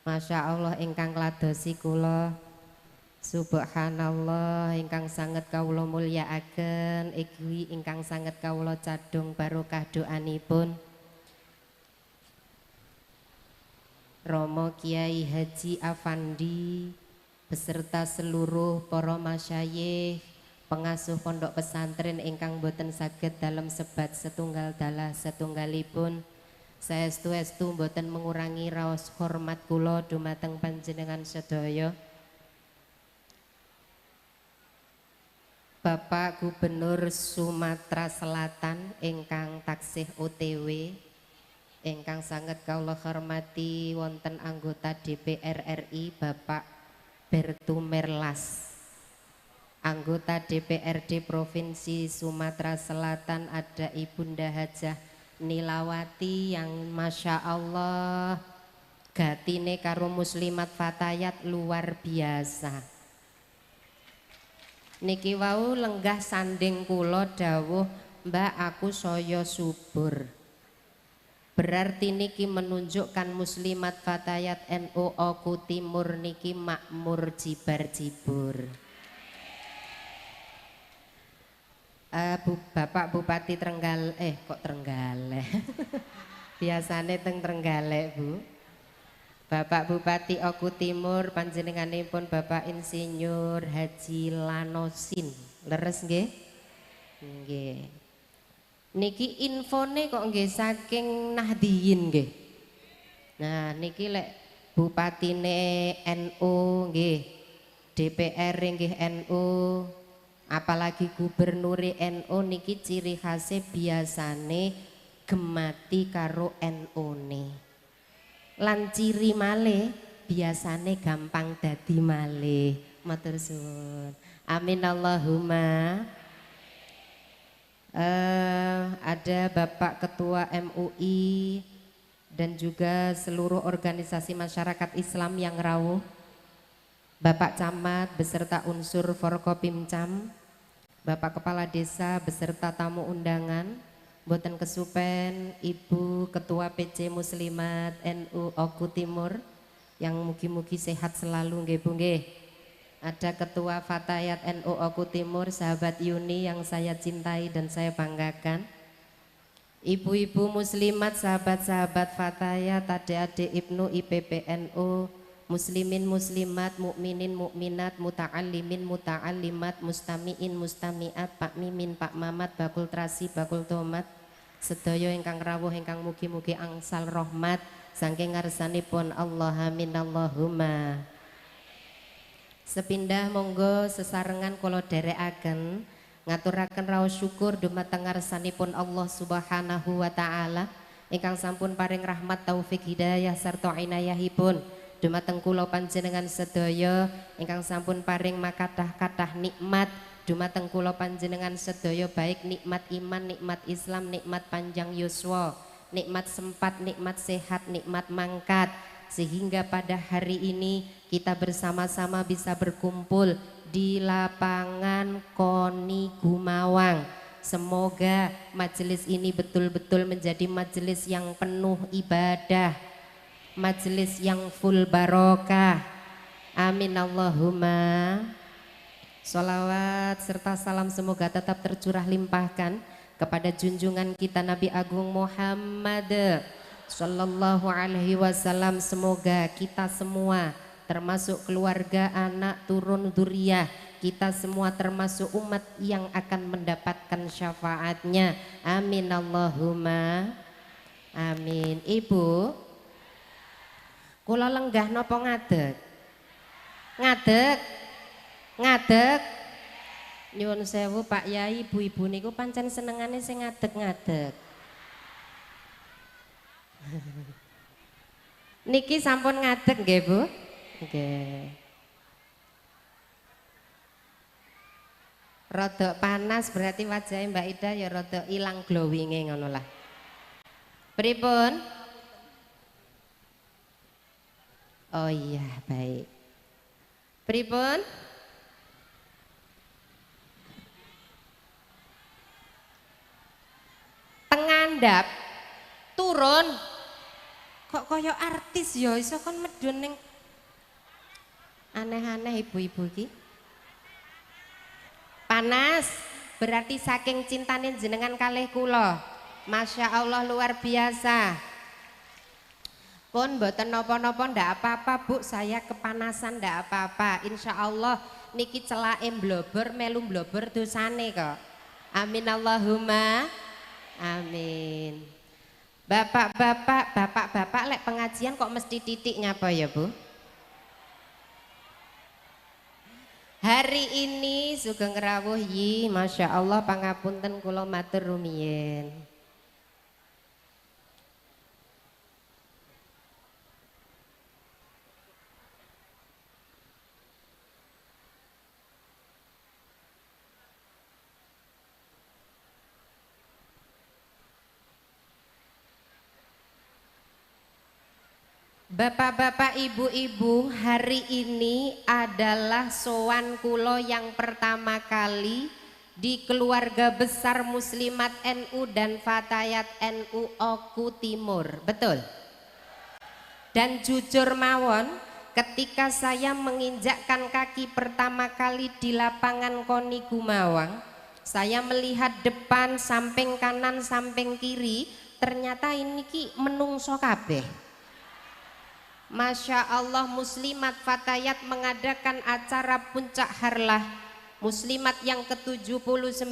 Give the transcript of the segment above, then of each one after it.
Masya Allah ingkang ladosi kula. Subhanallah ingkang sanget kawula mulyakaken, iki ingkang sanget kawula cadhung barokah doanipun Romo Kiai Haji Afandi beserta seluruh para masyayikh pengasuh pondok pesantren ingkang boten saged dalem sebat setunggal dalah setunggalipun. Saestu-estu boten mengurangi raos hormat kula dumateng panjenengan sedaya. Bapak Gubernur Sumatera Selatan ingkang taksih OTW, ingkang sanget kawula hormati wonten anggota DPR RI Bapak Bertu Merlas, anggota DPRD Provinsi Sumatera Selatan ada Ibunda Hajah Nilawati yang masya Allah gatine karo muslimat fatayat luar biasa. Niki wau lenggah sanding kula dawuh, Mbak aku saya subur. Berarti niki menunjukkan muslimat fatayat NU Oku Timur niki makmur jibar-jibur. Bapak Bupati Trenggalek, kok Trenggalek? Biasane teng Trenggalek, Bu. Bapak Bupati Oku Timur panjenenganipun Bapak Insinyur Haji Lanosin. Leres nggih? Nggih. Niki infone kok nggih saking Nahdiyin nggih. Nah niki lek bupatine NU nggih, DPR nggih NU, apalagi gubernure NU niki ciri khase biasane gemati karo NU-ne. Lan ciri malih biasane gampang dadi malih. Matur suwun. Amin Allahumma. Ada Bapak Ketua MUI dan juga seluruh organisasi masyarakat Islam yang rawuh, Bapak Camat beserta unsur Forkopimcam, Bapak Kepala Desa beserta tamu undangan, boten kesupen Ibu Ketua PC Muslimat NU Oku Timur yang mugi-mugi sehat selalu nggih Bu nggih. Ada Ketua Fatayat NU Oku Timur, sahabat Yuni yang saya cintai dan saya banggakan. Ibu-ibu muslimat, sahabat-sahabat Fatayat, adik-adik Ibnu IPPNU, muslimin muslimat, mukminin mukminat, muta'allimin muta'allimat, mustami'in mustami'at, Pak Mimin, Pak Mamat, bakul terasi, bakul tomat, sedaya ingkang rawuh ingkang mugi-mugi angsal rahmat saking ngarsanipun Allah, amin Allahumma. Sepindah monggo sesarengan kula dherekaken ngaturaken raos syukur dumateng ngarsanipun Allah Subhanahu wa taala ingkang sampun paring rahmat taufik hidayah sarta inayahipun dumateng kula panjenengan sedaya ingkang sampun paring makathah-kathah nikmat dumateng kula panjenengan sedaya, baik nikmat iman, nikmat Islam, nikmat panjang yuswa, nikmat sempat, nikmat sehat, nikmat mangkat, sehingga pada hari ini kita bersama-sama bisa berkumpul di lapangan Koni Gumawang. Semoga majelis ini betul-betul menjadi majelis yang penuh ibadah, majelis yang full barokah. Amin Allahumma. Sholawat serta salam semoga tetap tercurah limpahkan kepada junjungan kita Nabi Agung Muhammad Sallallahu alaihi wasallam. Semoga kita semua termasuk keluarga, anak, turun, dzurriyyah, kita semua termasuk umat yang akan mendapatkan syafaatnya. Amin Allahumma. Amin. Ibu, kula lenggah napa ngadeg? Ngadeg. Ngadeg. Nyuwun sewu Pak Yai, ibu-ibu niku pancen senengane sing ngadeg-ngadeg. Niki sampun ngadeg nggih Bu? Nggih. Rodok panas berarti wajahnya Mbak Ida ya rodok ilang glowinge ngono lah. Pripun? Oh iya, baik. Pripun? Tengandap turun. Kok kaya artis ya iso kon medun ning aneh-aneh ibu-ibu iki. Panas, berarti saking cintane jenengan kalih kula. Masya Allah luar biasa. Pun mboten napa-napa ndak apa-apa Bu, saya kepanasan ndak apa-apa. Insya Allah niki celake mblobor melu mblobor dosane kok. Amin Allahumma amin. Bapak-bapak, bapak-bapak lek pengajian kok mesti titik ngapa ya Bu? Hari ini sugeng rawuh yi, Masya Allah pangapunten kula matur rumiyin. Bapak-bapak, ibu-ibu, hari ini adalah sowan kulo yang pertama kali di keluarga besar Muslimat NU dan Fatayat NU Oku Timur, betul? Dan jujur mawon, ketika saya menginjakkan kaki pertama kali di lapangan Koni Gumawang, saya melihat depan, samping kanan, samping kiri, ternyata ini ki menungso kabeh. Masya Allah, Muslimat Fatayat mengadakan acara puncak Harlah Muslimat yang ke-79,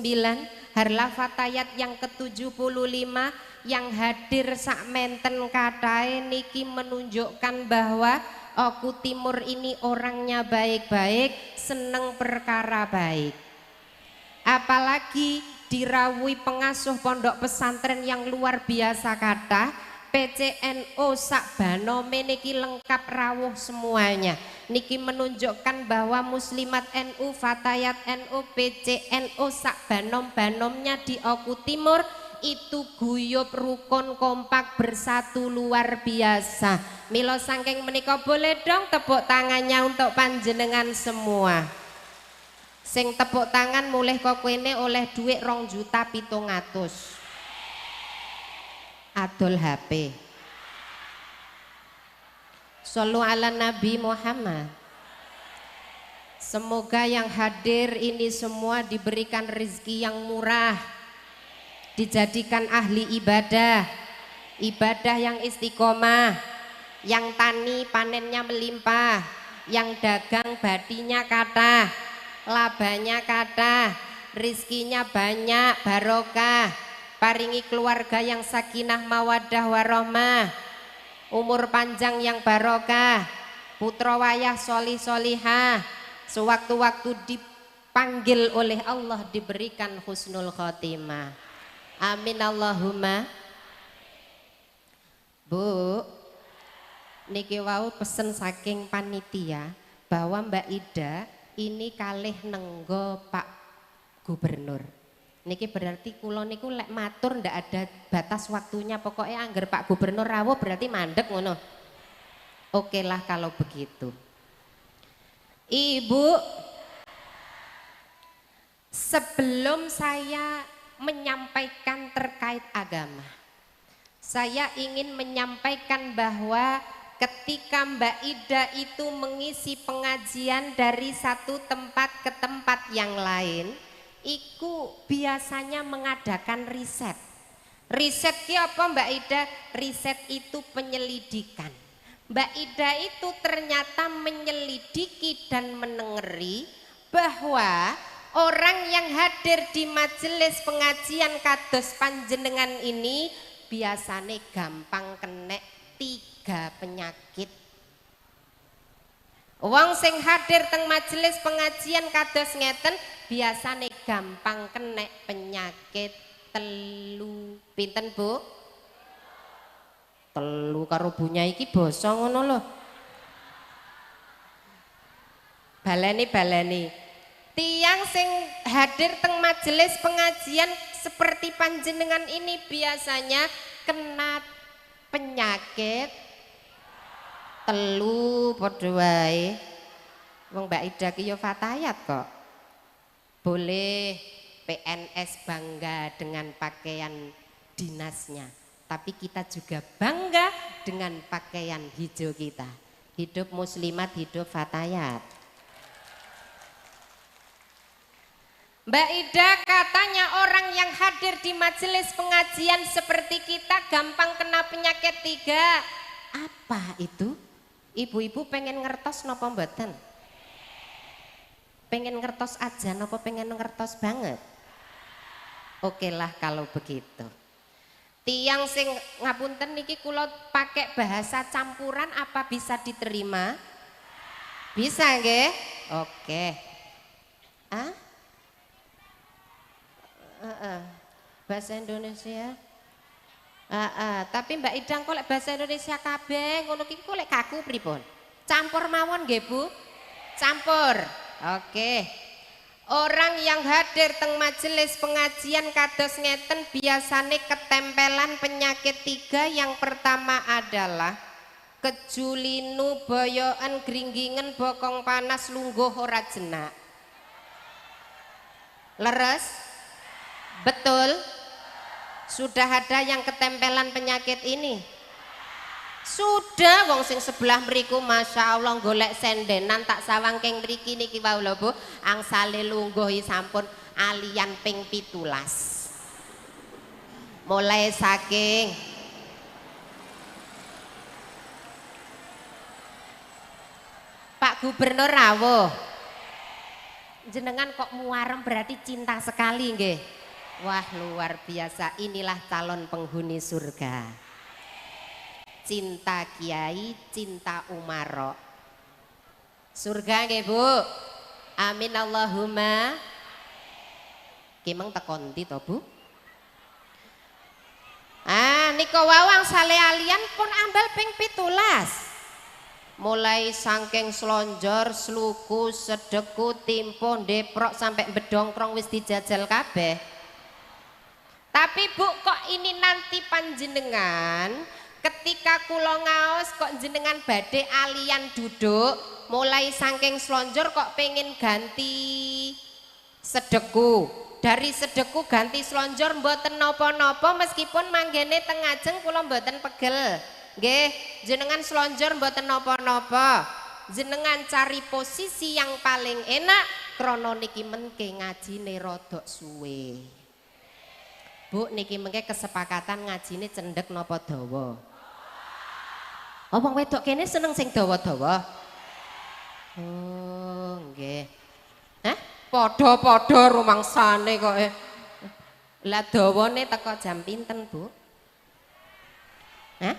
Harlah Fatayat yang ke-75, yang hadir sak menten katae niki menunjukkan bahwa Oku Timur ini orangnya baik-baik, seneng perkara baik. Apalagi dirawuhi pengasuh pondok pesantren yang luar biasa kata PCNU sak banome niki lengkap rawuh semuanya. Niki menunjukkan bahwa Muslimat NU, Fatayat NU, PCNU sak banom-banomnya di Oku Timur itu guyub rukun kompak bersatu luar biasa. Mila saking menika boleh dong tepuk tangannya untuk panjenengan semua. Sing tepuk tangan mulih kok kene oleh dhuwit 2.700.000. Adol HP. Shollu ala Nabi Muhammad. Semoga yang hadir ini semua diberikan rezeki yang murah, dijadikan ahli ibadah, ibadah yang istiqomah, yang tani panennya melimpah, yang dagang batinya kathah, labanya kathah, rizkinya banyak, barokah. Paringi keluarga yang sakinah mawadah warohmah, umur panjang yang barokah, putra wayah solih solihah, sewaktu-waktu dipanggil oleh Allah diberikan husnul khotimah. Amin Allahumma. Bu, niki wau pesen saking panitia bahwa Mbak Ida ini kalih nenggo Pak Gubernur. Niki berarti kula niku lek matur ndak ada batas waktunya, pokoknya angger Pak Gubernur rawuh berarti mandek ngono. Oke lah kalau begitu. Ibu, sebelum saya menyampaikan terkait agama, saya ingin menyampaikan bahwa ketika Mbak Ida itu mengisi pengajian dari satu tempat ke tempat yang lain, iku biasanya mengadakan riset. Riset ki apa Mbak Ida? Riset itu penyelidikan. Mbak Ida itu ternyata menyelidiki dan menengeri bahwa orang yang hadir di majelis pengajian kados panjenengan ini biasanya gampang kenek 3 penyakit. Wong sing hadir teng majelis pengajian kados ngeten biasane gampang kenek penyakit 3. Pinten Bu? 3 karo bunya iki basa ngono lho. Baleni-baleni. Tiang sing hadir teng majelis pengajian seperti panjenengan ini biasanya kena penyakit 3 padha wae. Wong Mbak Ida ki ya fatayat kok. Boleh PNS bangga dengan pakaian dinasnya, Tapi kita juga bangga dengan pakaian hijau kita. Hidup muslimat, hidup fatayat. Mbak Ida katanya orang yang hadir di majelis pengajian seperti kita gampang kena penyakit 3. Apa itu? Ibu-ibu pengen ngertos nopo mboten? Pengen ngertos aja nopo pengen ngertos banget? Oke lah kalau begitu. Tiang sing ngapunten niki kula pakai bahasa campuran apa bisa diterima? Bisa nggih? Oke. Ah? Bahasa Indonesia. Tapi Mbak Idang kok lek bahasa Indonesia kabeh ngono ki kok lek kaku pripun? Campur mawon nggih Bu? Campur. Oke. Orang yang hadir teng majelis pengajian kados ngeten biasane ketempelan penyakit 3. Yang pertama adalah kejulinu, boyokan, gringgingen, bokong panas, lungguh ora jenak. Leres? Betul? Sudah ada yang ketempelan penyakit ini? Sudah, wong sing sebelah mriku Masya Allah golek sendenan tak sawang keng mriki niki wau lho Bu, angsale lungguhi sampun alian ping 17. Mulai saking Pak Gubernur rawuh. Jenengan kok muarem berarti cinta sekali nggih. Wah luar biasa, inilah calon penghuni surga. Cinta kiai, cinta umaro. Surga nggih Bu. Amin Allahumma. Ki meng teko ndi to Bu? Ah nika wawang sale alian pun ambal ping 17. Mulai saking slonjor, sluku, sedeku, timpo, ndeprok sampai bedongkrong wis dijajal kabeh. Tapi Bu kok ini nanti panjenengan ketika kula ngaos kok jenengan badhe alian duduk, mulai saking slonjor kok pengen ganti sedeku. Dari sedeku ganti slonjor mboten napa-napa meskipun manggene teng ngajeng kula mboten pegel. Nggih, jenengan slonjor mboten napa-napa. Jenengan cari posisi yang paling enak krana niki mengke ngajine rodok suwe. Bu niki mengke kesepakatan ngajine cendhek napa dawa? Oh wong wedok kene seneng sing dawa-dawa. Oh nggih. Hah? Padha-padha rumangsane kok. Lah dawane teko jam pinten, Bu? Hah?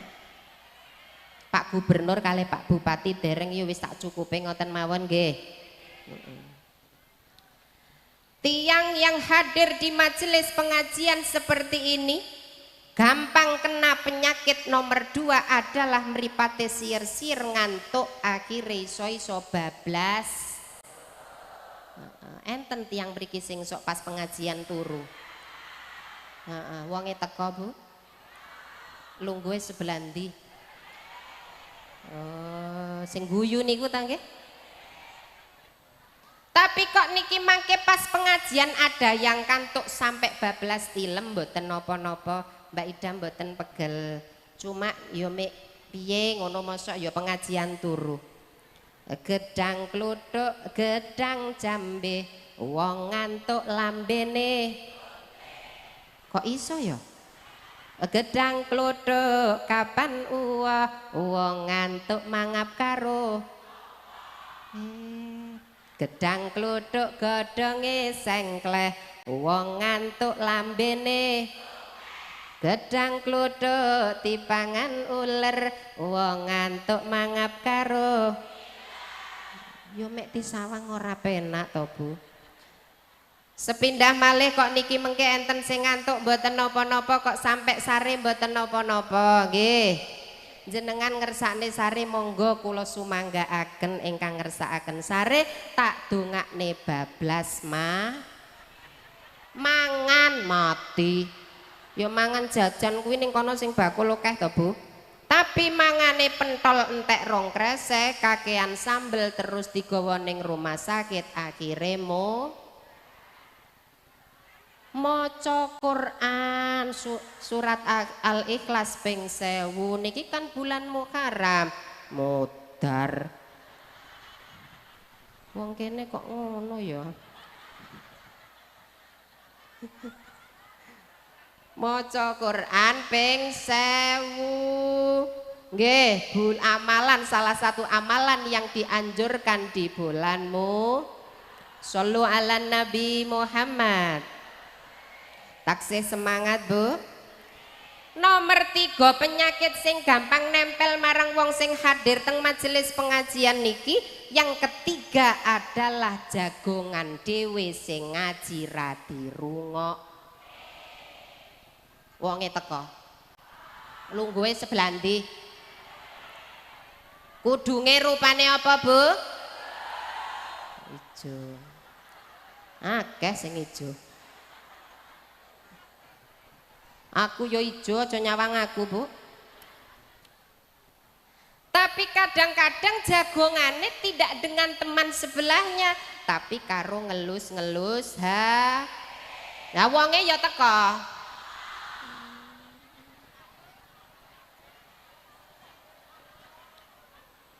Pak Gubernur kalih Pak Bupati dereng ya wis tak cukupe ngoten mawon nggih. Tiang yang hadir di majelis pengajian seperti ini gampang kena penyakit nomor 2 adalah mripate sir-sir ngantuk akhire iso-iso bablas. Enten tiang mriki sing sok pas pengajian turu. Heeh, wonge teko Bu. Lungguhe sebelah ndi? Oh, sing guyu niku ta nggih? Tapi kok niki mangke pas pengajian ada yang kantuk sampai bablas tilem mboten napa-napa, Mbak Ida mboten pegel. Cuma yo mek piye ngono mosok yo pengajian turu. Gedang kluthuk, gedang jambe, wong ngantuk lambene. Kok iso ya? Gedang kluthuk kapan uwa, wong ngantuk mangap karo. Gedang kluthuk godhonge sengkleh, wong ngantuk lambene. Gedang kluthuk dipangan uler, wong ngantuk mangap karo. Yo mek disawang ora penak to Bu. Sepindah malih kok niki mengke enten sing ngantuk mboten napa-napa kok sampai sare mboten napa-napa nggih. Jenengan ngersakne sare monggo kula sumanggaaken ingkang ngersakaken sare tak dongakne bablas ma mangan mati. Ya mangan jajan kuwi ning kono sing bakul akeh to Bu. Tapi mangane pentol entek rong kresek kakean sambel terus digawa ning rumah sakit akhire mo Maca Quran surat Al-Ikhlas ping 1000 niki kan bulan Muharram. Modar. Wong kene kok ngono ya. Maca Quran ping 1000. Nggih, amalan salah satu amalan yang dianjurkan di bulanmu. Shollu ala Nabi Muhammad. Taksih semangat, Bu. Nomor 3 penyakit sing gampang nempel marang wong sing hadir teng majelis pengajian niki, yang ketiga adalah jagongan dhewe sing ngaji ra dirungok. Wonge teko. Lungguhe sebelah ndi? Kudunge rupane apa, Bu? Ijo. Akeh sing ijo. Aku yo ijo, aja nyawang aku, Bu. Tapi kadang-kadang jagongane tidak dengan teman sebelahnya, tapi karo ngelus-ngelus, ha. Lah wonge ya teko.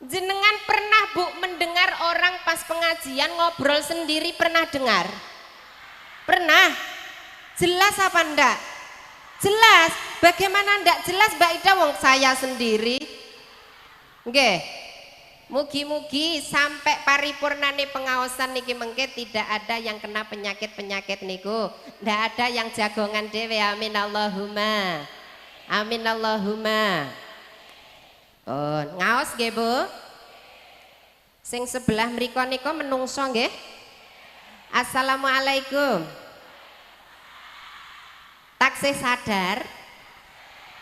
Jenengan pernah, Bu, mendengar orang pas pengajian ngobrol sendiri, pernah dengar? Pernah? Jelas apa ndak? Jelas. Bagaimana ndak jelas, Mbak Ida, wong saya sendiri. Nggih. Mugi-mugi sampai paripurnane pengaosan niki mengke tidak ada yang kena penyakit-penyakit niku. Ndak ada yang jagongan dhewe. Amin Allahumma. Amin Allahumma. Oh, ngaos nggih, Bu? Sing sebelah mriko nika menungso nggih. Assalamualaikum. Taksih sadar?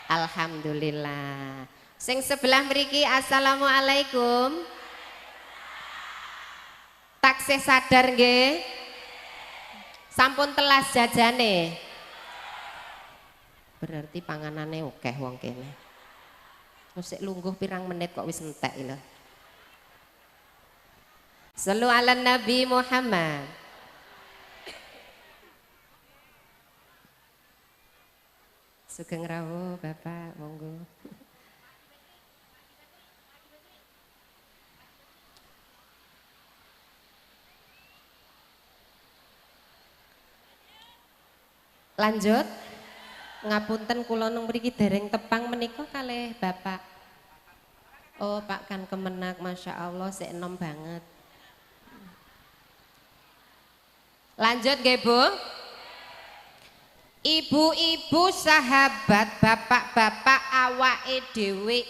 Alhamdulillah. Sing sebelah mriki assalamualaikum. Taksih sadar nggih? Sampun telas jajane. Berarti panganane akeh wong kene. Wis lungguh pirang menit kok wis entek lho. Sallu ala Nabi Muhammad. Sugeng rawuh Bapak, monggo. Lanjut. Ngapunten kula nung mriki dereng tepang menika kalih Bapak. Oh, Pak kan Kemenak, Masya Allah, sik enom banget. Lanjut nggih, Bu. Ibu-ibu sahabat, bapak-bapak awake dhewe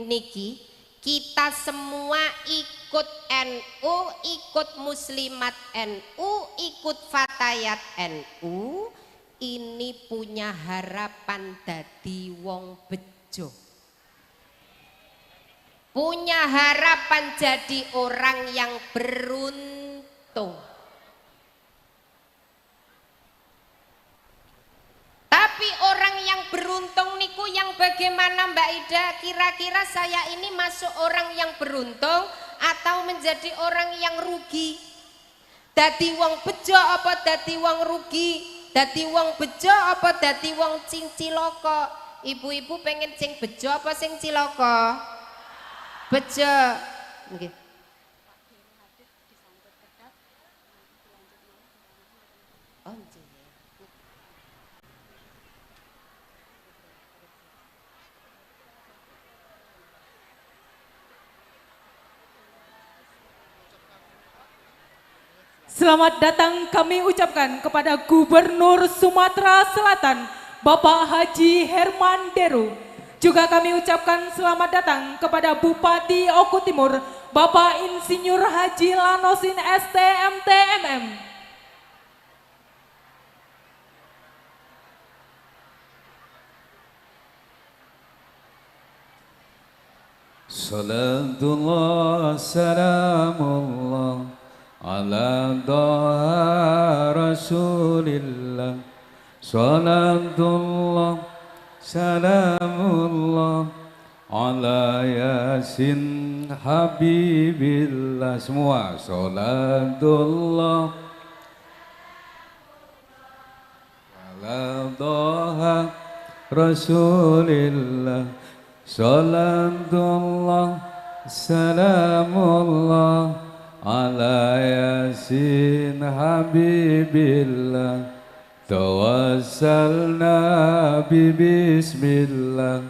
niki, kita semua ikut NU, ikut Muslimat NU, ikut Fatayat NU, ini punya harapan dadi wong bejo. Punya harapan jadi orang yang beruntung. Tapi orang yang beruntung niku yang bagaimana Mbak Ida? Kira-kira saya ini masuk orang yang beruntung atau menjadi orang yang rugi? Dadi wong bejo apa dadi wong rugi? Dadi wong bejo apa dadi wong sing cilaka? Ibu-ibu pengen sing bejo apa sing cilaka? Bejo. Nggih. Oh, selamat datang kami ucapkan kepada Gubernur Sumatera Selatan, Bapak Haji Herman Deru. Juga kami ucapkan selamat datang kepada Bupati Oku Timur, Bapak Insinyur Haji Lanosin STMTMM. Salatullah, salamullah ala doa Rasulillah. Salatullah, salamullah ala Yasin Habibillah. Semua salatullah. Ala Toha Rasulillah. Salatullah salamullah ala Yasin Habibillah. Tawassalna bi bismillah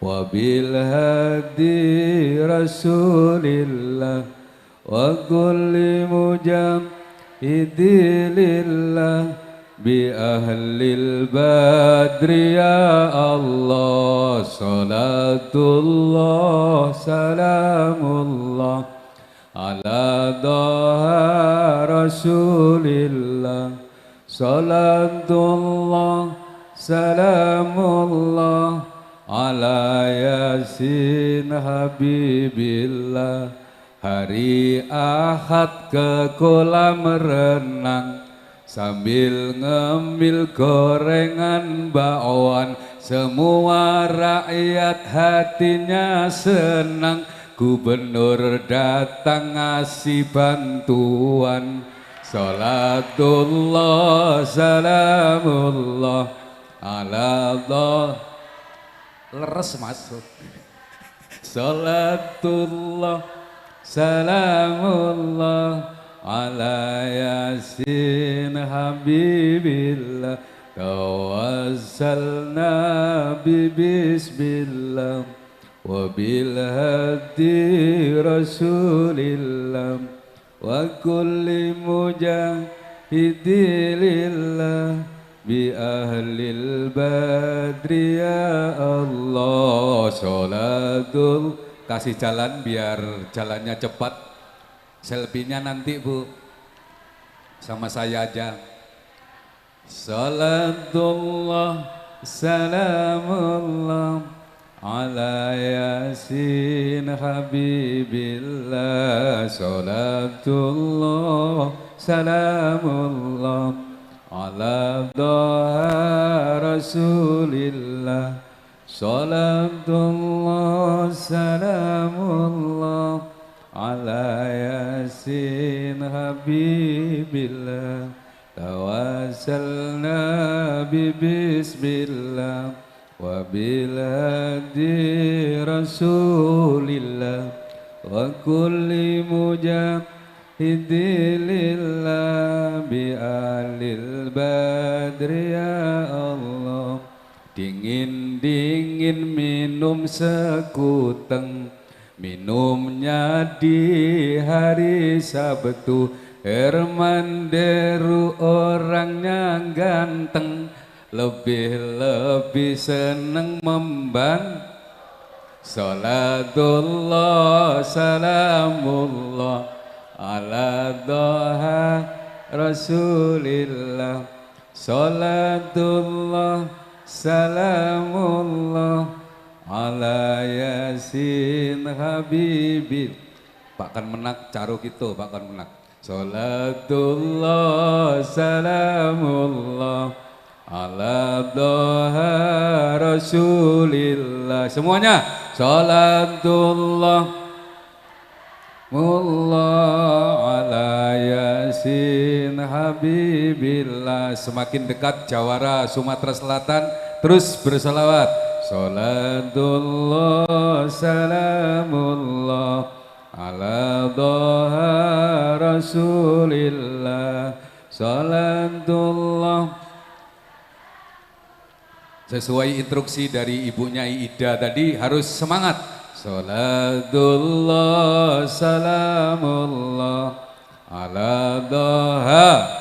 wa bil hadi Rasulillah wa kulli mujahidin lillah bi ahlil badri ya Allah. Salatullah salamullah ala Toha Rasulillah. Salatullah salamullah ala Yasin Habibillah. Hari Ahad ke kolam renang sambil ngemil gorengan bakwan. Semua rakyat hatinya senang, gubernur datang ngasih bantuan. Salatullah salamullah ala Allah. Leres masuk. Salatullah salamullah ala Yasin Habibillah. Tawassalna bi bismillah wa bil hadi Rasulillah wa kulli mujahidin lillah bi ahlil badri ya Allah. Sholatul, kasih jalan biar jalannya cepat. Selfie-nya nanti Bu sama saya aja. Salatullah salamullah ala Yasin Habibillah. Salatullah salamullah ala Toha Rasulillah. Salatullah salamullah ala Yasin Habibillah. Tawassalna bi bismillah wa bil hadi Rasulillah wa kulli mujahidin lillah bi ahlil badri ya Allah. Dingin-dingin minum sekuteng, minumnya di hari Sabtu. Herman Deru orangnya ganteng, lebih-lebih seneng memban. Salatullah salamullah ala Toha Rasulillah. Salatullah salamullah ala Yasin Habibil. Pak kan menak caro gitu, Pak kan menak. Salatullah salamullah ala Toha Rasulillah. Semuanya salatullah mullah ala Yasin Habibillah. Semakin dekat Jawara Sumatera Selatan terus bersalawat. Salatullah salamullah ala Toha Rasulillah. Salatullah. Sesuai instruksi dari ibunya Ida tadi harus semangat. Salatullah salamullah ala Toha.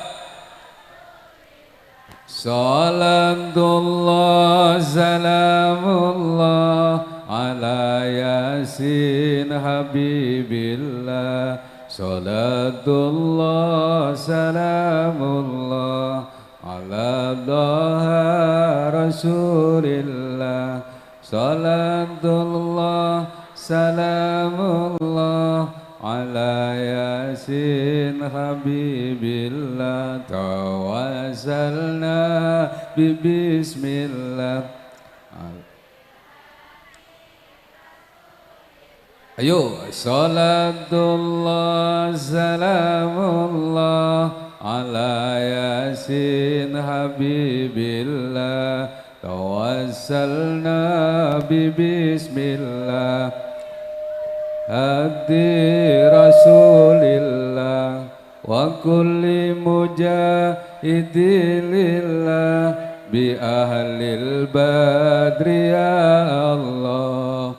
Salatullah salamullah ala Yasin Habibillah. Salatullah salamullah ala Toha Rasulillah. Salatullah salamullah ala Yasin Habibillah. Tawassalna bi bismillah. Ayo, salatullah salamullah ala Yasin Habibillah. Tawassalna bi bismillah hadi Rasulillah wa kulli mujahidin lillah bi ahlil badri ya Allah.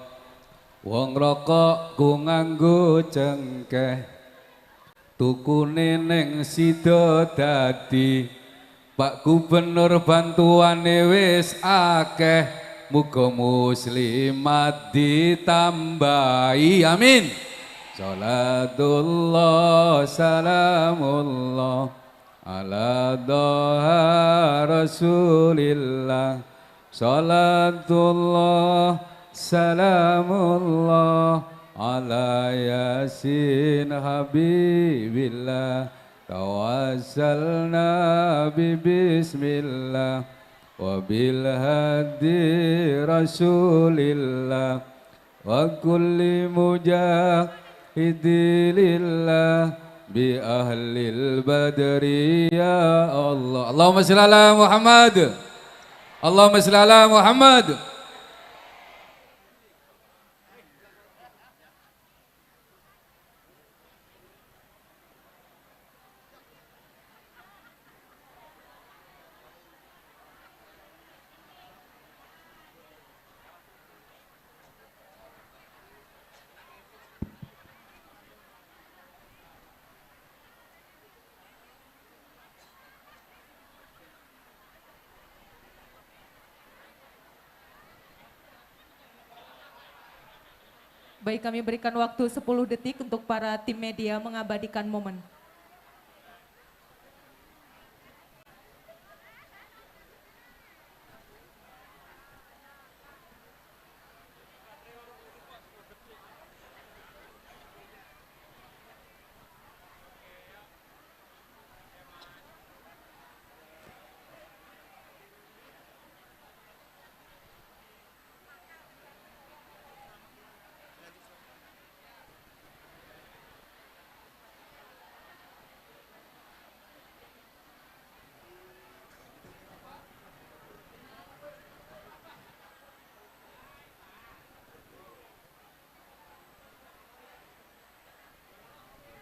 Wong rokok ku nganggo cengkeh, tukune ning sida dadi. Pak Gubernur bantuane wis akeh, muga muslimat ditambahi, amin. Salatullah salamullah ala doha Rasulillah. Salatullah salamullah ala yasin habibillah. Tawassalna bi bismillah wa bil hadi Rasulillah wa kulli mujahidin lillah bi ahlil badri ya Allah. Allahumma sholli ala Muhammad. Allahumma sholli ala Muhammad. Baik, kami berikan waktu 10 detik untuk para tim media mengabadikan momen.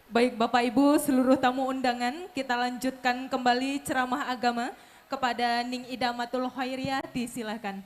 Baik Bapak Ibu seluruh tamu undangan, kita lanjutkan kembali ceramah agama kepada Ning Idamatul Khairiyah, disilahkan.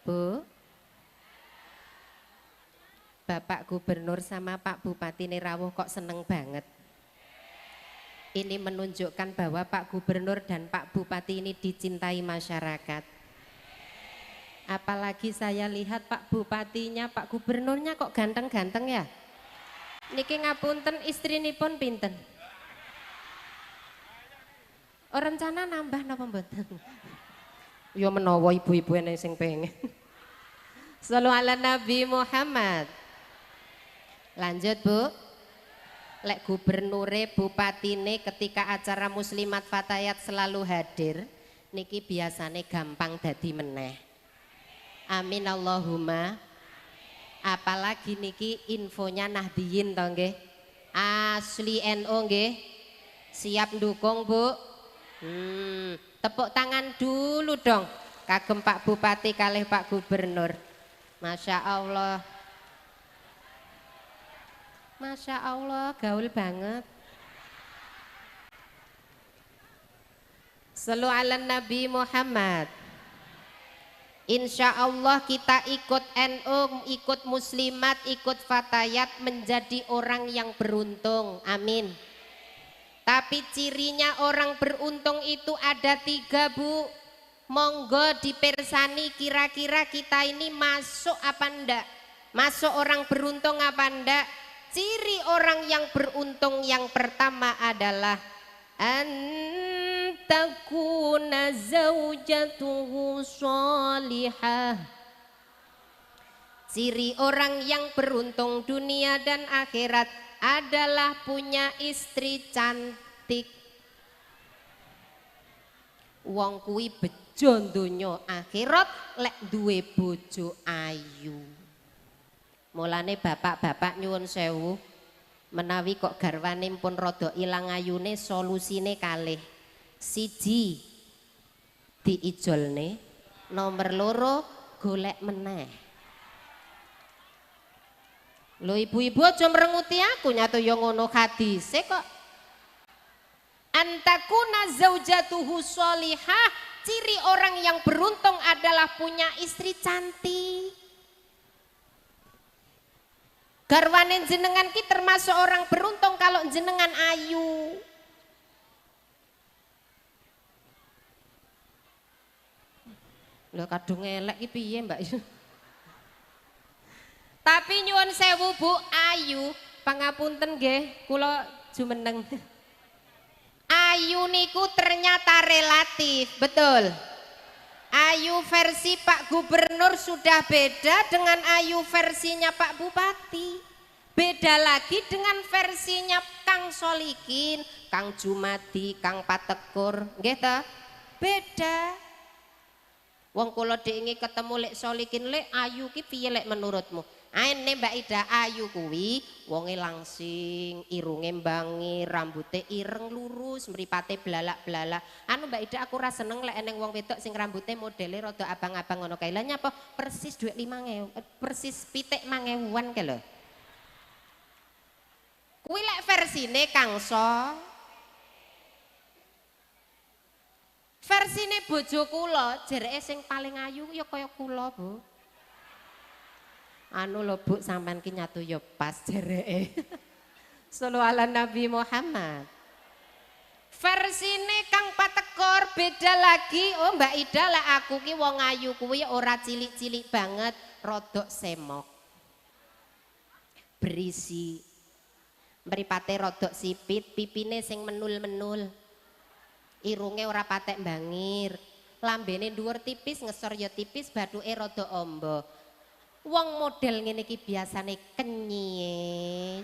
Bu, Bapak Gubernur sama Pak Bupati rawuh kok seneng banget. Ini menunjukkan bahwa Pak Gubernur dan Pak Bupati ini dicintai masyarakat. Apalagi saya lihat Pak Bupatinya, Pak Gubernurnya kok ganteng-ganteng ya. Niki ngapunten istrinipun pinten? Oh, rencana nambah napa mboten? Ya menawa ibu-ibu ene sing pengen. Sallu ala Nabi Muhammad. Lanjut Bu. Lek gubernure, bupatine ketika acara Muslimat Fatayat selalu hadir, niki biasane gampang dadi meneh. Amin Allahumma. Apalagi niki infonya Nahdiyin to nggih. Asli NU nggih. Siap ndukung Bu. Tepuk tangan dulu dong kagem Pak Bupati kalih Pak Gubernur. Masya Allah. Masya Allah, gaul banget. Sallu ala Nabi Muhammad. Insya Allah kita ikut NU, ikut Muslimat, ikut Fatayat menjadi orang yang beruntung. Amin. Tapi cirinya orang beruntung itu ada 3 Bu. Monggo dipersani kira-kira kita ini masuk apa ndak? Masuk orang beruntung apa ndak? Ciri orang yang beruntung yang pertama adalah antakuna zaujatuhu sholihah. Ciri orang yang beruntung dunia dan akhirat adalah punya istri cantik. Wong kuwi bejo donya akhirat lek duwe bojo ayu. Mulane bapak-bapak nyuwun sewu, menawi kok garwane pun rada ilang ayune, solusine kalih. Siji, diijolne, nomor loro golek meneh. Lho ibu-ibu aja merenguti aku, nyatu ya ngono hadise kok. Antakuna zaujatuhu sholihah, ciri orang yang beruntung adalah punya istri cantik. Garwane jenengan ki termasuk orang beruntung kalau jenengan ayu. Lho kadung elek ki piye Mbak? Tapi nyuwun sewu Bu ayu, pangapunten nggih, kula jumeneng. Ayu niku ternyata relatif, betul. Ayu versi Pak Gubernur sudah beda dengan ayu versinya Pak Bupati. Beda lagi dengan versinya Kang Solikin, Kang Jumadi, Kang Patekur, nggih ta? Beda. Wong kula diingi ketemu Lek Solikin, Lek ayu ki piye Lek menurutmu? Aene Mbak Ida ayu kuwi wonge langsing, irunge mbangi, rambute ireng lurus, mripate blalak-blalak. Anu Mbak Ida aku ora seneng lek eneng wong wedok sing rambute modele rada abang-abang ngono kae. Lah nyapa persis dhuwit 5.000, persis pitik 5.000-an kae lho. Kuwi lek versine Kang So. Versine bojo kula jereke sing paling ayu ya kaya kula, Bu. Anu lho Bu, sampean ki nyatu ya pas jereke. Sallu ala Nabi Muhammad. Versine Kang Patekor beda lagi. Oh Mbak Ida lek aku ki wong ayu kuwi ora cilik-cilik banget, rodok semok. Berisi. Mripate rodok sipit, pipine sing menul-menul. Irunge ora patek bangir. Lambene dhuwur tipis, ngesor ya tipis, bathuke rodok amba. Wong model ngene iki biasane kenyit.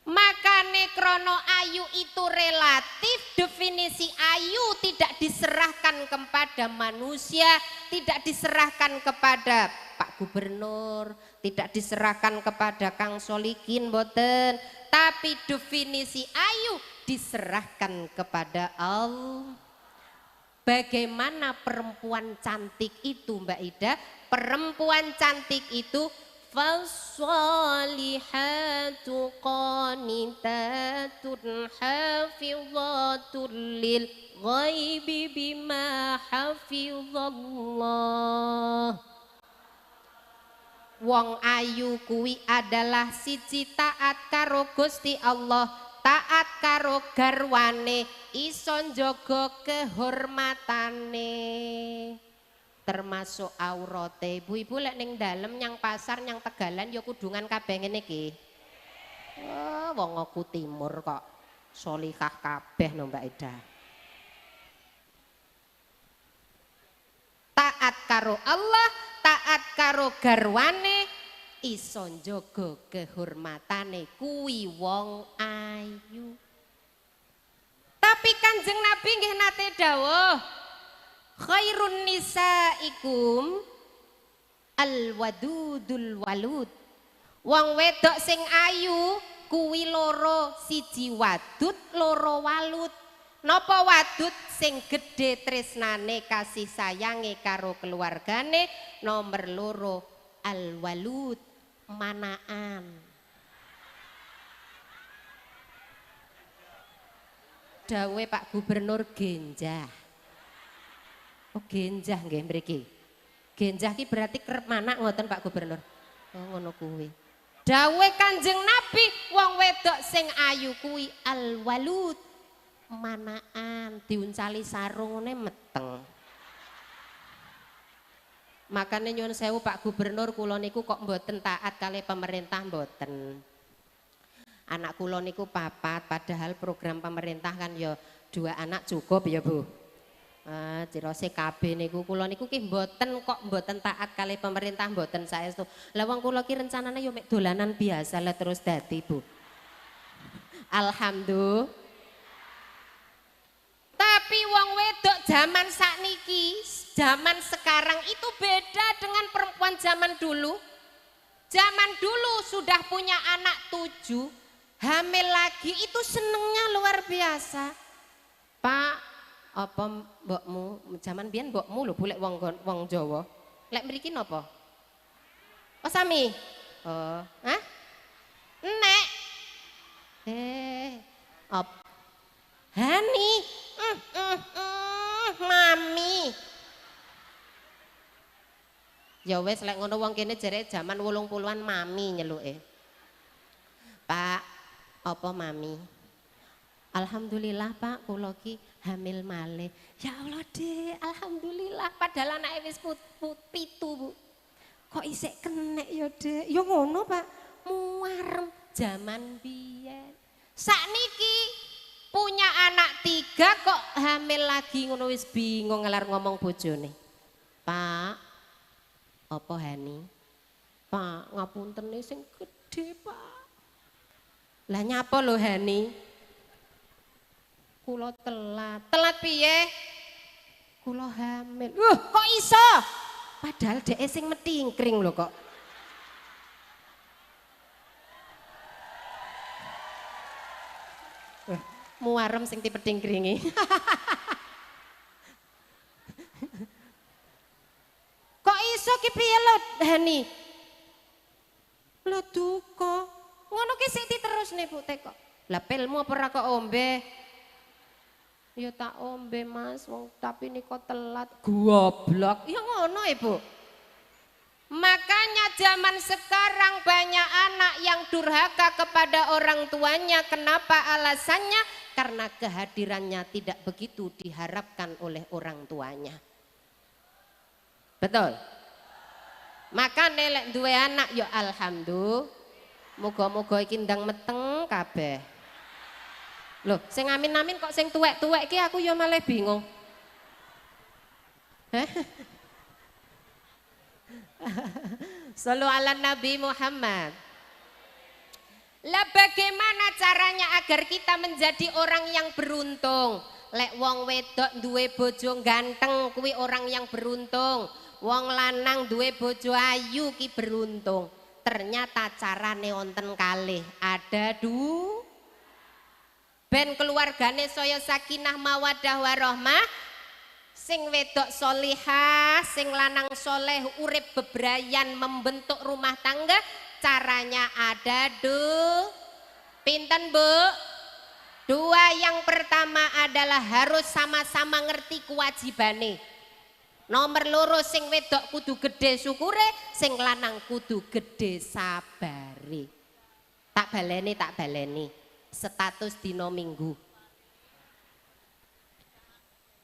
Makane krono ayu itu relatif, definisi ayu tidak diserahkan kepada manusia, tidak diserahkan kepada Pak Gubernur, tidak diserahkan kepada Kang Solikin mboten, tapi definisi ayu diserahkan kepada Allah. Bagaimana perempuan cantik itu Mbak Ida? Perempuan cantik itu fassolihatu qanitatun hafizatun lil ghaibi bima hafizallah. Wong ayu kuwi adalah siji taat karo Gusti Allah, taat karo garwane, iso njaga kehormatane, termasuk aurate. Ibu-ibu lek ning dalem nyang pasar nyang Tegalan ya kudungan kabeh ngene iki. Oh, wong aku timur kok solihah kabeh no Mbak Ida. Taat karo Allah, taat karo garwane, iso njaga kehormatane kuwi wong ayu. Tapi Kanjeng Nabi nggih nate dawuh, khairun nisaikum alwadudul walud. Wong wedok sing ayu kuwi loro, siji wadud, loro walud. Napa wadud? Sing gedhe tresnane, kasih sayange karo keluargane. Nomor loro alwalud, manaan. Dawe Pak Gubernur genjah. Oh genjah nggih mriki. Genjah ki berarti kerep manak ngoten Pak Gubernur. Oh ngono kuwi. Dawe Kanjeng Nabi wong wedok sing ayu kuwi alwalud, manaan, diuncali sarung ngene meteng. Makane nyuwun sewu Pak Gubernur, kula niku kok mboten taat kalih pemerintah mboten. Anak kula niku papat, padahal program pemerintah kan ya 2 anak cukup ya Bu. Ah, cirose KB niku kula niku ki mboten kok mboten taat kalih pemerintah mboten saestu. Lah wong kula ki rencanane yo mek dolanan biasa lah terus dadi, Bu. Alhamdulillah. Tapi wong wedok zaman sakniki, zaman sekarang itu beda dengan perempuan zaman dulu. Zaman dulu sudah punya anak 7, hamil lagi itu senengnya luar biasa. Pak, apa mbokmu zaman biyen mbokmu lho Bu lek wong wong Jawa. Lek mriki napa? Oh sami. Oh, hah? Nek. Op. Hani. Mami. Ya wis lek ngono wong kene jere jaman 80-an mami nyeluke. Pak, apa mami? Alhamdulillah Pak, kula ki hamil malih. Ya Allah Dek, alhamdulillah padahal anake wis 7 Bu. Kok isih kenek ya Dek? Ya ngono Pak, muarem jaman biyen. Sakniki punya anak 3 kok hamil lagi ngono wis bingung ngelar ngomong bojone. Pak, apa Hani? Pak, ngapuntene sing gedhe Pak. Lah nyapa lho Hani? Kula telat. Telat piye? Kula hamil. Kok iso? Padahal dhek sing metingkring lho kok. Muarem sing dipethingkringi. Kok iso ki piye lho Hani? Lho duka. Ngono ki sik diterusne Bu Teko. Lah pilmu apa ora kok ombe? Ya tak ombe Mas, wong tapi niko telat. Goblok. Ya ngono Ibu. Makanya zaman sekarang banyak anak yang durhaka kepada orang tuanya. Kenapa alasannya? Karena kehadirannya tidak begitu diharapkan oleh orang tuanya. Betul? Maka lek duwe anak ya alhamdulillah. Muga-muga iki ndang meteng kabeh. Loh, sing amin-amin kok sing tuwek-tuwek iki aku ya malah bingung. Heh? Sallu ala Nabi Muhammad. Lah bagaimana caranya agar kita menjadi orang yang beruntung? Lek wong wedok duwe bojo ganteng kuwi orang yang beruntung. Wong lanang duwe bojo ayu ki beruntung. Ternyata carane wonten kalih. Ada du ben keluargane saya sakinah mawadah warohmah, sing wedok solihah, sing lanang soleh, urip bebrayan membentuk rumah tangga. Caranya ada du pinten Bu? Dua. Yang pertama adalah harus sama-sama ngerti kewajibane. Nomor loro, sing wedok kudu gede syukure, sing lanang kudu gede sabare. Tak baleni, tak baleni. Status dino minggu.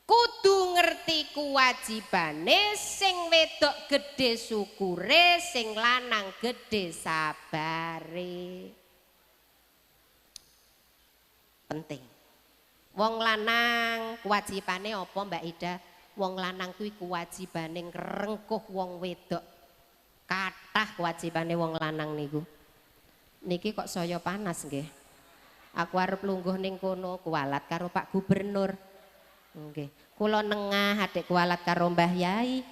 Kudu ngerti kewajibane, sing wedok gede syukure, sing lanang gede sabare. Penting. Wong lanang kewajibane apa Mbak Ida? Wong lanang kuwi kewajibane ngrengkuh wong wedok. Kathah kewajibane wong lanang niku. Niki kok saya panas nggih. Aku arep lungguh ning kono kualat karo Pak Gubernur. Nggih. Kula nengah adik kualat karo Mbah Yai.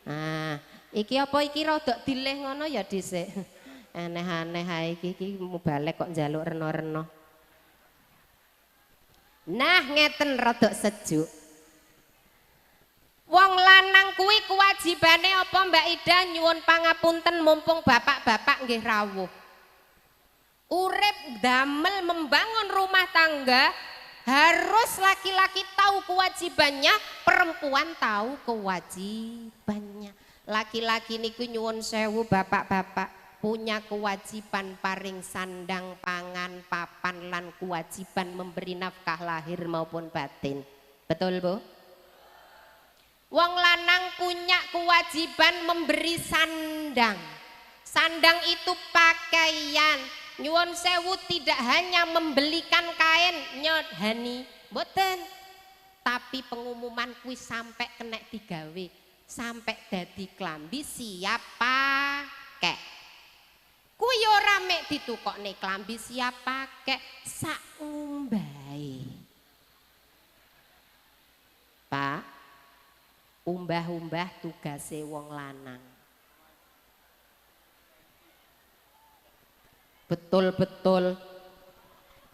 Nah, iki apa iki rodok dileh ngono ya dhisik. Aneh-aneh ae iki iki mubalek kok njaluk rena-rena. Nah, ngeten rodok sejuk. Wong lanang kuwi kewajibane apa Mbak Ida? Nyuwun pangapunten mumpung bapak-bapak nggih rawuh. Urip damel membangun rumah tangga harus laki-laki tahu kewajibannya, perempuan tahu kewajibannya. Laki-laki niku nyuwun sewu bapak-bapak punya kewajiban paring sandang, pangan, papan lan kewajiban memberi nafkah lahir maupun batin. Betul Bu? Wong lanang punya kewajiban memberi sandang. Sandang itu pakaian. Nyuwun sewu tidak hanya membelikan kain nyot hani, mboten. Tapi pengumuman kuwi sampai kena digawe, sampai dadi klambi siap pakai. Kuwi ora mek ditukokne klambi siap pakai, sak ngumbahe. Pak, umbah-umbah tugase wong lanang. Betul-betul.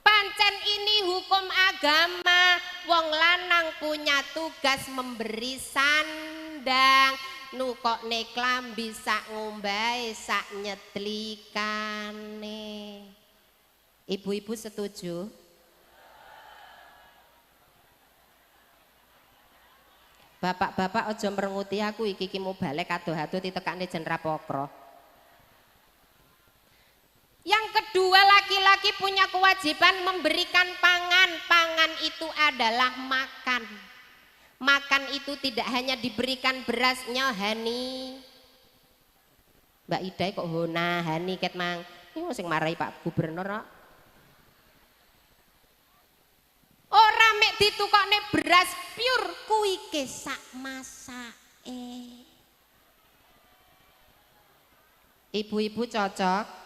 Pancen ini hukum agama, wong lanang punya tugas memberi sandang, nukokne klambi sak ngumbahe, sak nyetlikane. Ibu-ibu setuju? Bapak-bapak aja merenguti aku iki ki mau balik adoh-adoh ditekakne jen rapokro. Yang kedua, laki-laki punya kewajiban memberikan pangan. Pangan itu adalah makan. Makan itu tidak hanya diberikan berasnya, hani. Mbak Ida kok hona hani ket mang. Ini sing marahi Pak Gubernur kok. Ora mek ditukokne beras pure kuwi ke sak masake. Ibu-ibu cocok?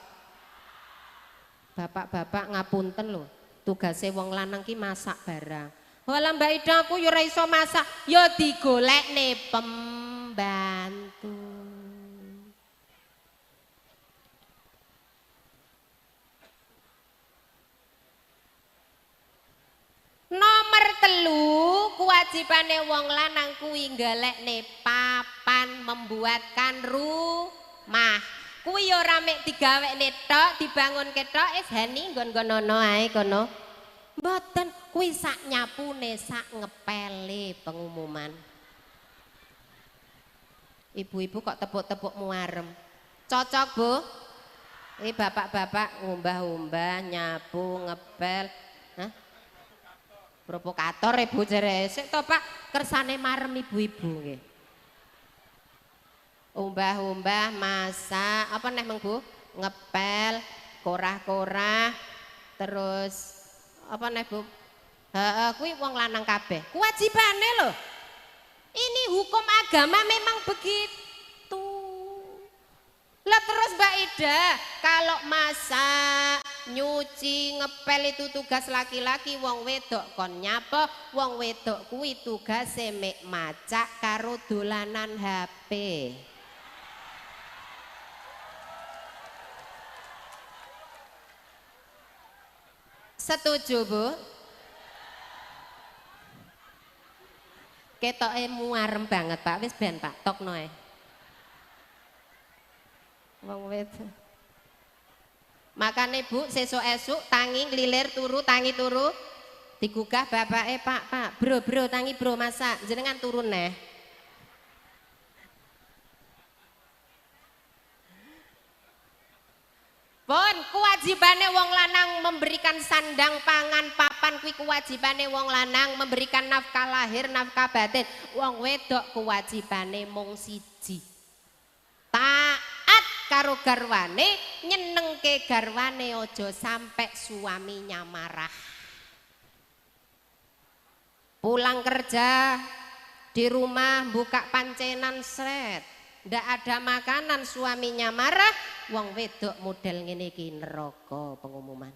Bapak-bapak ngapunten lho, tugase wong lanang ki masak barang. Walah Mbak Ida aku ya ora iso masak, ya digolekne pembantu. Nomor 3, kewajibane wong lanang kuwi golekne papan membuatkan rumah. Kuwi ora mek digawekne tok, dibangunke tok, wis hani nggon-nggonono ae kono. Mboten, kuwi sak nyapune, sak ngepele pengumuman. Ibu-ibu kok tepuk-tepuk muarem. Cocok, Bu? Bapak-bapak ngumbah-umbah, nyapu, ngepel. Hah? Provokator ibu jere. Sik to, Pak, kersane marem ibu-ibu nggih. Umbah-umbah, masak, apa neh meng Bu? Ngepel, korah-korah, terus apa neh Bu? Heeh, kuwi wong lanang kabeh. Kewajibane lho. Ini hukum agama memang begitu. Lah terus Mbak Ida, kalau masak, nyuci, ngepel itu tugas laki-laki, wong wedok kon nyapa, wong wedok kuwi tugase mek macak karo dolanan HP. Setuju, Bu? Ketoke muarem banget, Pak. Wis ben, Pak, tokno ae. Wong wedok. Makane Bu, sesuk esuk tangi nglilir turu, tangi turu. Digugah bapake, Pak, Pak, bro, bro, tangi bro masak, jenengan turun neh. Pun kewajibane wong lanang memberikan sandang, pangan, papan kuwi kewajibane wong lanang, memberikan nafkah lahir, nafkah batin. Wong wedok kewajibane mung siji. Taat karo garwane, nyenengke garwane aja sampai suaminya marah. Pulang kerja di rumah buka pancenan sret, ndak ada makanan, suaminya marah, wong wedok model ngene iki neraka pengumuman.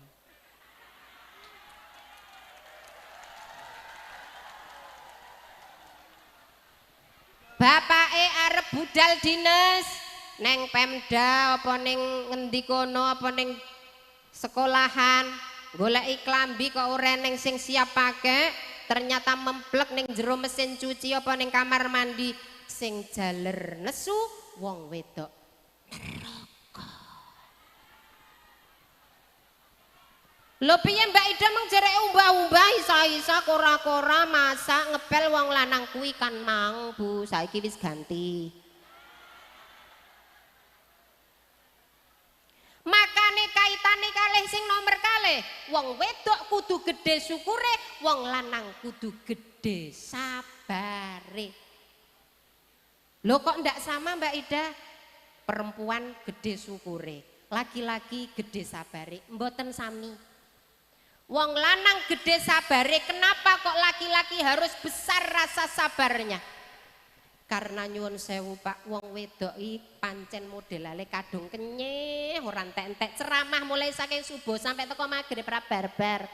Bapake arep budal dinas neng Pemda apa neng ngendi kono apa neng sekolahan, goleki klambi kok ora neng sing siap pakai, ternyata memplek neng jero mesin cuci apa neng kamar mandi, sing jaler nesu wong wedok neraka. Lho piye Mbak Ida meng jereke umbah-umbah isa-isa kora-kora masak ngepel wong lanang kuwi kan mang Bu, saiki wis ganti. Makane kaitane kalih sing nomor kalih, wong wedok kudu gedhe syukure, wong lanang kudu gedhe sabare. Lho kok ndak sama Mbak Ida? Perempuan gedhe syukure, laki-laki gedhe sabare, mboten sami. Wong lanang gede sabare, kenapa kok laki-laki harus besar rasa sabarnya? Karena nyuwun sewu Pak, wong wedok iki pancen modelane kadung kenyih, ora entek-entek, ceramah mulai saking subuh sampai teko magrib ra barbar.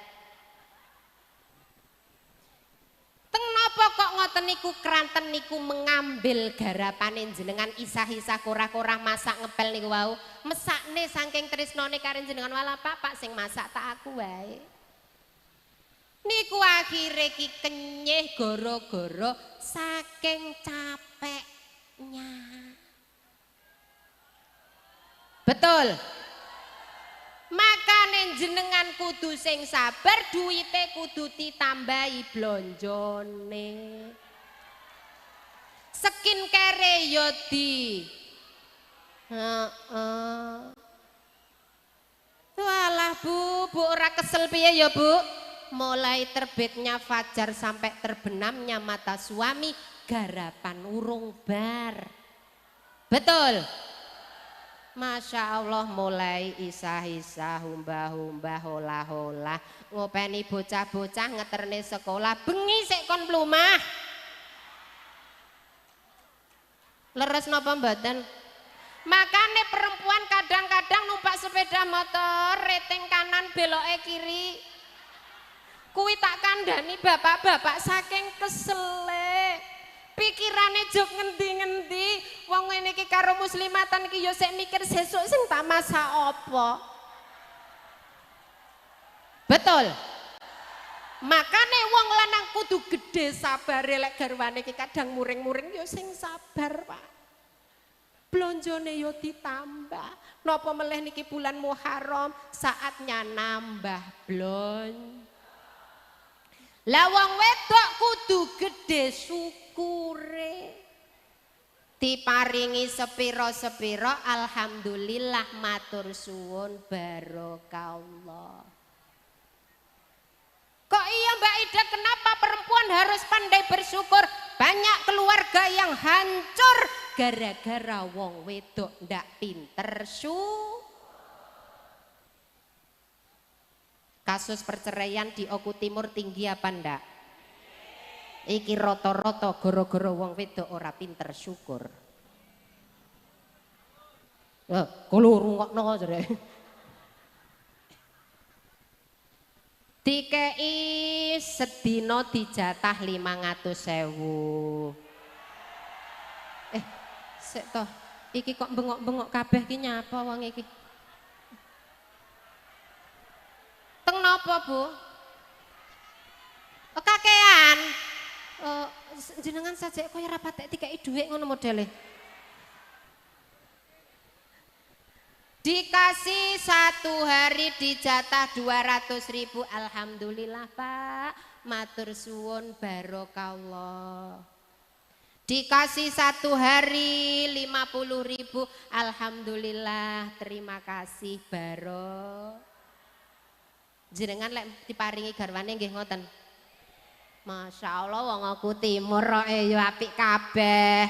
Teng napa kok ngoten niku kranten niku mengambil garapane jenengan isah-isah korah-korah masak ngepel niku wau, mesakne saking tresnane karo jenengan wala Pak, Pak sing masak tak aku wae. Niku akhire ki kenyih goro-goro saking capeknya. Betul. Makane jenengan kudu sing sabar, duwite kudu ditambahi blonjone. Skincare yo di. Heeh. Walah Bu, Bu ora kesel piye ya Bu? Mulai terbitnya fajar sampai terbenamnya mata suami, garapan urung bar. Betul. Masya Allah mulai isah-isah, humbah-humbah, holah-holah, ngopeni bocah-bocah ngeterne sekolah, bengi sik kon mlumah. Leres napa mboten? Makane perempuan kadang-kadang numpak sepeda motor, rating kanan beloke kiri. Kuwi tak kandhani bapak-bapak saking kesele. Pikirane jog ngendi-ngendi, wong ngene iki karo muslimatan iki ya sik mikir sesuk sing tak masak apa. Betul. Makane wong lanang kudu gede sabare lek garwane iki kadang muring-muring ya sing sabar, Pak. Blonjone ya ditambah. Napa meleh niki bulan Muharram, saatnya nambah blon. Lah wong wedok kudu gede syukure. Diparingi sepiro-sepiro, alhamdulillah matur suwun barokallah. Kok iya Mbak Ida, kenapa perempuan harus pandai bersyukur? Banyak keluarga yang hancur gara-gara wong wedok ndak pinter syukur. Kasus perceraian di Oku Timur tinggi apa ndak? Iki roto-roto goro-goro wong wedok ora pinter syukur. Kulo rungokno jere. Dikei sedina dijatah 500.000. Sik toh, iki kok bengok-bengok kabeh ki nyapa wong iki? Teng napa, Bu? Oh, kakean. Jenengan sajake kaya ora patek dikeki dhuwit ngono modele. Dikasih satu hari dijatah 200.000. Alhamdulillah, Pak. Matur suwun barokallah. Dikasih satu hari 50.000. Alhamdulillah, terima kasih barok. Jenengan lek diparingi garwane nggih ngoten. Masya Allah wong aku timur kok ya apik kabeh.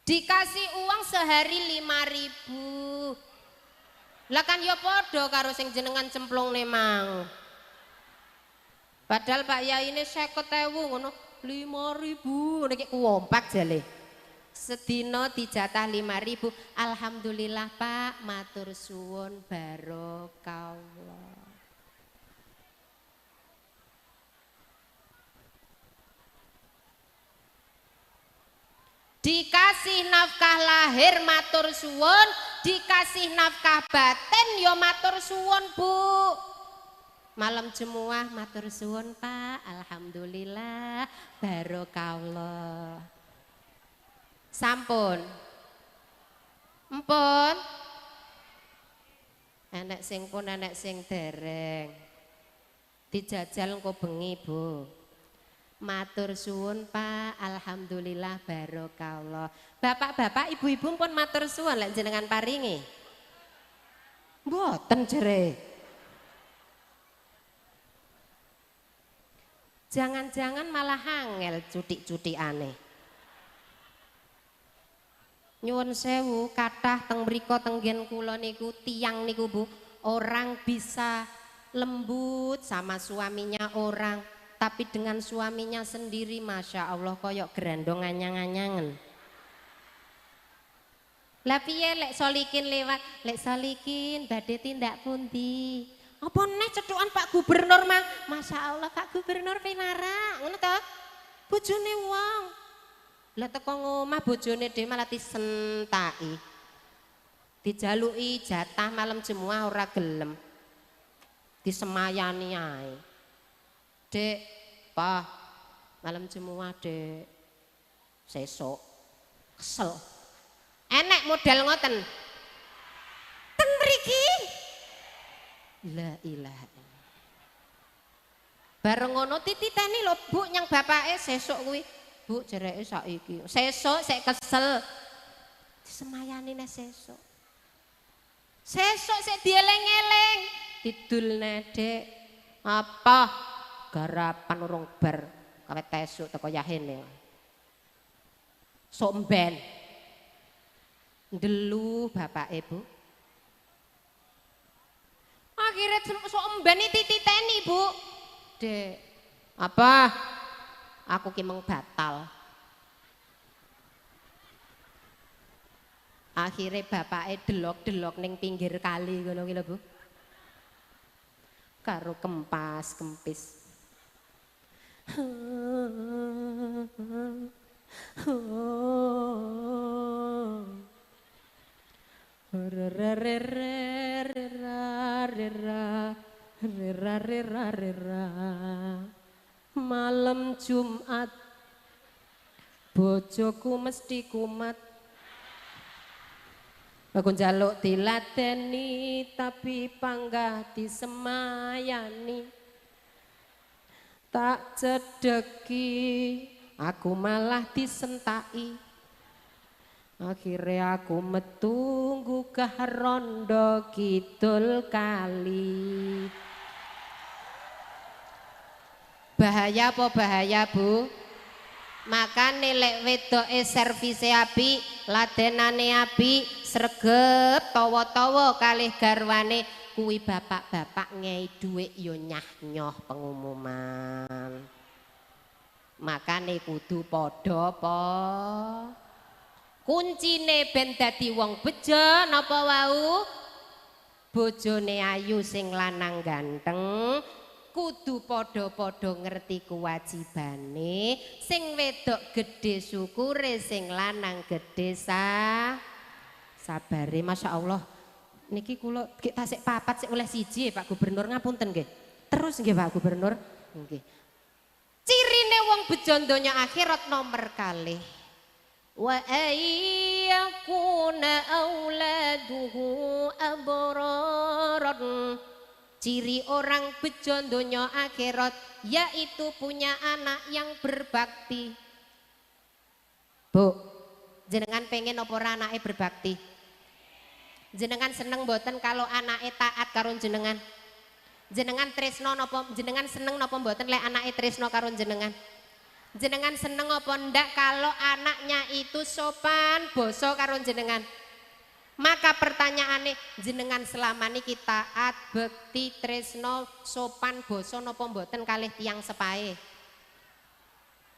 Dikasih uang sehari 5.000. Lah kan ya padha karo sing jenengan cemplungne mang. Padahal Pak Yai ini 50.000 ngono, 5.000 niki kuwompak jale. Sedina dijatah 5.000. Alhamdulillah Pak, matur suwun barokallah. Dikasih nafkah lahir matur suwun, dikasih nafkah batin ya matur suwun, Bu. Malam jemuah matur suwun, Pak. Alhamdulillah barokallah. Sampun. Empun. Enek sing pun enek sing dereng. Dijajal engko bengi, Bu. Matur suwun, Pak. Alhamdulillah barokallah. Bapak-bapak, ibu-ibu pun matur suwun lek jenengan paringi. Mboten jere. Jangan-jangan malah angel cutik-cutikane. Nyuwun sewu, kathah teng mriku teng nggen kula niku tiyang niku Bu, Orang bisa lembut sama suaminya orang, tapi dengan suaminya sendiri masya Allah koyok gerandong anyang-anyangen. Lah piye lek Solikin lewat, lek Solikin badhe tindak pundi? Apa neh cethukan Pak Gubernur mang? Masya Allah Pak Gubernur pinara, ngono to? Bojone wong. Lah teko ngomah bojone dhewe malah disentaki. Dijaluki jatah malam Jemuah ora gelem. Disemayani ae. Dek, Pak, malam Jemuah, Dek. Sesuk. Kesel. Enek model ngoten. Ten mriki. La ilaha illallah. Bareng ngono tititeni lho Bu nyang bapake sesuk kuwi. Bu jereke saiki. Sesuk sik kesel. Disemayani nek sesuk. Sesuk sik dieleng-eleng, didulne Dek. Apa? Garapan urung bar kawet esuk teko yahene. Sok mben. Ndelu bapake, Bu. Akhirnya sok mben tititeni, Bu. Dek, apa? Aku ki meng batal. Akhirnya bapake delok-delok ning pinggir kali ngono ki lho, Bu. Karo kempas-kempis. Malam Jumat bojoku mesti kumat. Aku njaluk diladeni tapi panggah disemayani. Tak cedeki aku malah disentaki. Akhirnya aku metu nggugah rondo kidul kali. Bahaya apa bahaya, Bu? Makane lek wedoke servise apik, ladenane apik, sregep tawa-tawa kalih garwane, kuwi bapak-bapak ngei dhuwit yo nyah-nyoh pengumuman. Makane kudu padha apa? Kuncine ben dadi wong bejo napa wau? Bojone ayu sing lanang ganteng, kudu padha-padha ngerti kewajibane, sing wedok gedhe syukure, sing lanang gedhe sabare. Masya Allah, niki kula tasik papat sik oleh siji Pak Gubernur, ngapunten nggih. Terus nggih Pak Gubernur, nggih. Cirine wong bejo donya akhirat nomor kalih. Wa ayyakuna auladuhu abraran. Ciri orang bejo donya akhirat yaitu punya anak yang berbakti. Bu, jenengan pengen apa ora anake berbakti? Jenengan seneng mboten kalau anake taat karo jenengan? Jenengan tresno napa jenengan seneng napa mboten lek anake tresno karo jenengan? Jenengan seneng apa ndak kalau anaknya itu sopan basa karo jenengan? Maka pertanyaane jenengan selama niki taat bekti tresno sopan basa napa mboten kalih tiyang sepahe?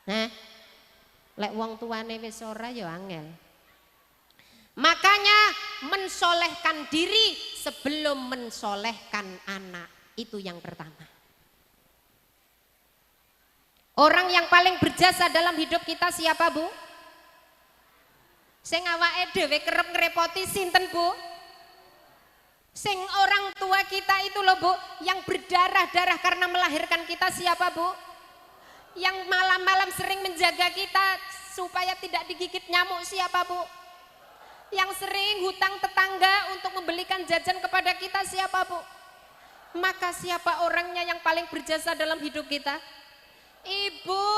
Hah? Lek wong tuane wis ora ya angel. Makanya mensolehkan diri sebelum mensolehkan anak, itu yang pertama. Orang yang paling berjasa dalam hidup kita siapa, Bu? Sing awake dhewe kerep ngrepoti sinten, Bu? Sing orang tua kita itu loh, Bu, yang berdarah-darah karena melahirkan kita siapa, Bu? Yang malam-malam sering menjaga kita supaya tidak digigit nyamuk siapa, Bu? Yang sering hutang tetangga untuk membelikan jajan kepada kita siapa, Bu? Maka siapa orangnya yang paling berjasa dalam hidup kita? Ibu.